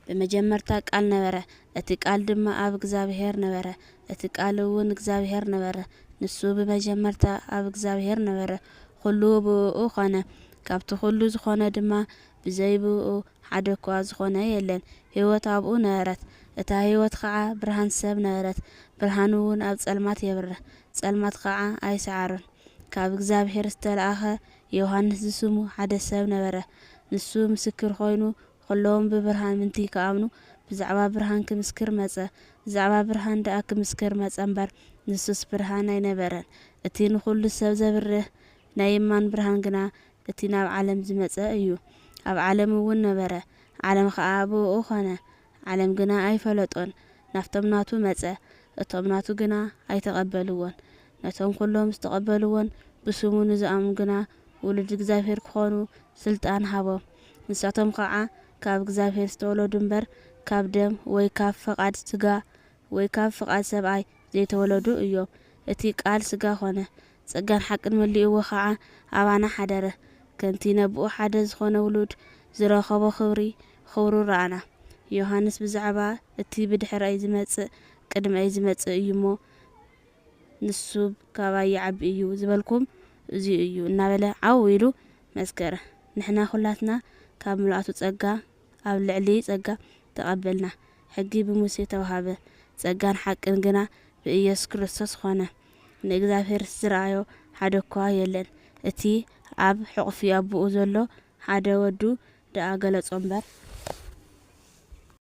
ብመጀመርታ ቃል ነበረ፣ እቲ ቃል ድማ ኣብ እግዚኣብሔር ነበረ፣ እቲ ቃል እውን እግዚኣብሔር ነበረ። ንሱ ብመጀመርታ ኣብ እግዚኣብሔር ነበረ። ኩሉ ብእኡ ኾነ፣ ካብቲ ኩሉ ዝኾነ ድማ፣ ብዘይ ብእኡ ሓደ እኳ ዝኾነ የለን። ህይወት ኣብኡ ነበረት፣ እታ ህይወት ኸዓ ብርሃን ሰብ ነበረት። ብርሃን እውን ኣብ ጸልማት የብርህ፣ ጸልማት ኸዓ ኣይሰዓሮን። ካብ እግዚኣብሔር ዝተላእኸ ዮሃንስ ዝስሙ ሓደ ሰብ ነበረ። ንሱ ምስክር ኮይኑ፣ ኩሎም ብብርሃን ምንቲ ክኣምኑ ብዛዕባ ብርሃን ክምስክር መጸ። ብዛዕባ ብርሃን ደኣ ክምስክር መጸ እምበር፣ ንሱስ ብርሃን ኣይነበረን። እቲ ንኹሉ ሰብ ዘብርህ ናይ የማን ብርሃን ግና እቲ ናብ ዓለም ዝመጸ እዩ። ኣብ ዓለም እውን ነበረ፣ ዓለም ኸኣ ብእኡ ኾነ፣ ዓለም ግና ኣይፈለጦን። ናብቶም ናቱ መጸ፣ እቶም ናቱ ግና ኣይተቐበልዎን። ነቶም ኩሎም ዝተቐበልዎን ብስሙ ንዝኣምኑ ግና ውሉድ እግዚኣብሔር ክኾኑ ስልጣን ሃቦም። ንሳቶም ኸዓ ካብ እግዚኣብሔር ዝተወለዱ እምበር ካብ ደም ወይ ካብ ፈቓድ ስጋ ወይ ካብ ፍቓድ ሰብኣይ ዘይተወለዱ እዮም። እቲ ቃል ስጋ ኾነ፣ ጸጋን ሓቅን መሊእዎ ኸዓ ኣባና ሓደረ። ከምቲ ነብኡ ሓደ ዝኾነ ውሉድ ዝረኸቦ ክብሪ፣ ክብሩ ረኣና። ዮሃንስ ብዛዕባ እቲ ብድሕረይ ዝመጽእ ቅድመይ ዝመጽእ እዩ እሞ፣ ንሱ ካባይ ይዓቢ እዩ ዝበልኩም እዚ እዩ እናበለ ዓው ኢሉ መስከረ። ንሕና ኩላትና ካብ ምልኣቱ ጸጋ ኣብ ልዕሊ ጸጋ ተቐበልና። ሕጊ ብሙሴ ተዋሃበ፣ ጸጋን ሓቅን ግና ብኢየሱስ ክርስቶስ ኾነ። ንእግዚኣብሔር ዝረኣዮ ሓደ እኳ የለን። እቲ ኣብ ሕቑፊ ኣቦኡ ዘሎ ሓደ ወዱ ደኣ ገለጾ እምበር፣